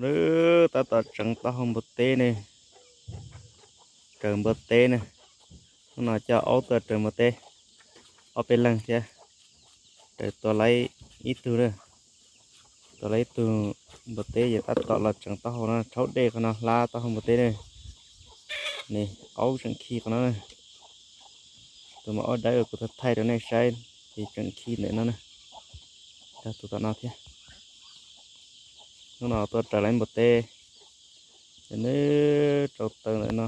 Lawv tab tom tseev taub hau npua teb ne, raws npua teb ne. Hnub no coj aub tuaj raws npua teb, ob peb leeg thiab. Raws tua laib ib tug na, tua laib ib tug npua teb ces tab tom los tseev taub hau no, rhaub dej qhov no hlab taub hau npua teb ne. Ne, aub tseem khi qhov no na. Tus mos aub dawb kuv thaij rau nej saib, ces tseem khi ntawm no na. Tus tom no thiab. Hnub no tuaj raws laib npua teb, nws rau taw ntawm no,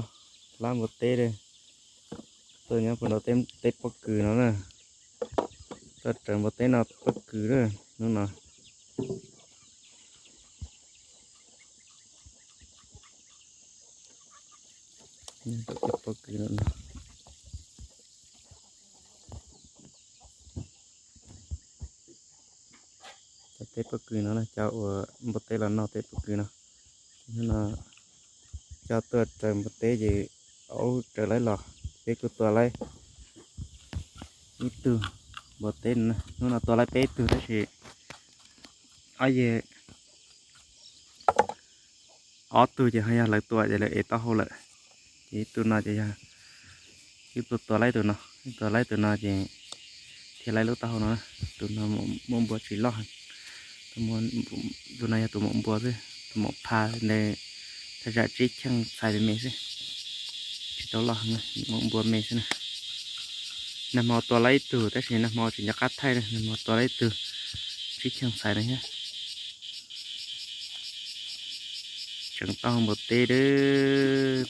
hlab npua teb li. Tuaj nyob puag nram teb pob kws no na. Tuaj raws npua teb no pob kws na, hnub no. Nyob rau teb pob kws no. Cov teb pob kws no na, cov uas npua teb los noj teb pob kws no. Hnub no coj tuaj raws npua teb ces aub raws laib los, peb kuj tua laib ib tug npua teb no. Hnub no tua laib peb tug tab sis ob yig ob tug ces ho yog lawv tua ces lawv ev taub hau lawm. Ces ib tug no ces yog ib tug tua laib tus no, tua laib tus no ces thiaj laib lub taub hau no. Tus no muaj npua tsis loj, tus no yog tus muaj npua xwb, tus muaj pha ntawd thaj tsam tsib cheej txhais me me xwb, tsis tau loj, muaj npua me xwb na. Nag hmo tua laib ib tug tab sis nag hmo tsis nco qab thaij, nag hmo tua laib ib tug tsib cheej txhais no thiab. Tseev taub hau npua teb,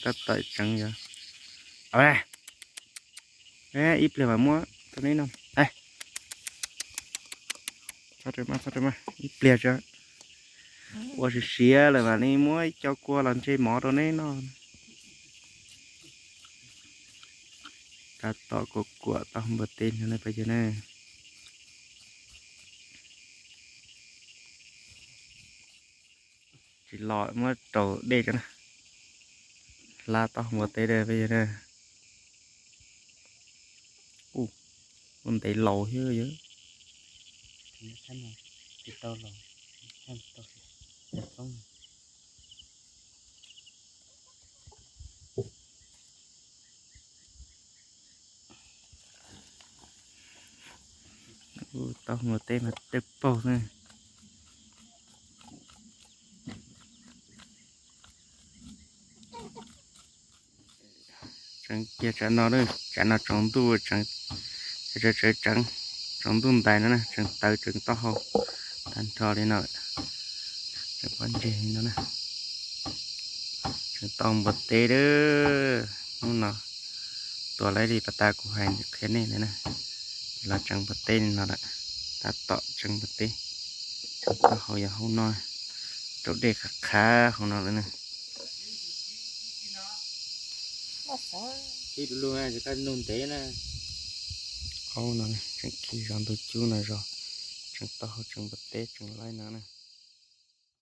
tab tom tseev yog ib pliag mas muab rau neb no. Ib pliag tso, ua siav siav lawm mas li muab ib co kua los ntse mov rau neb no. Tab tom kuam kuam taub hau npua teb no peb cov ne. Tsis los muab rau dej tso na. Hlab taub hau npua teb peb cov ne. Ua ntev laus thiab yog. Taub hau npua teb mas dawb paug xwb. Tseev kiag tsam no, tsam no tsaus ntuj, tseev, tseev, tseev, tsaus ntuj ntais no na, tseev tawv tseev taub hau tag nrho li no lawm. Tseev pob ntseg li no na. Tseev taub hau npua teb lawm. Hnub no tua laib li pas tas kuv hais qhia nej ntawd na. Los tseev npua teb li no lawm. Tab tom tseev npua teb, tseev taub hau yog hauv no, rau dej qhav qhav hauv no lawm na. Aub no tseem khi zov ntug cub no zog, tseev taub hau tseev npua teb tseev laib no na.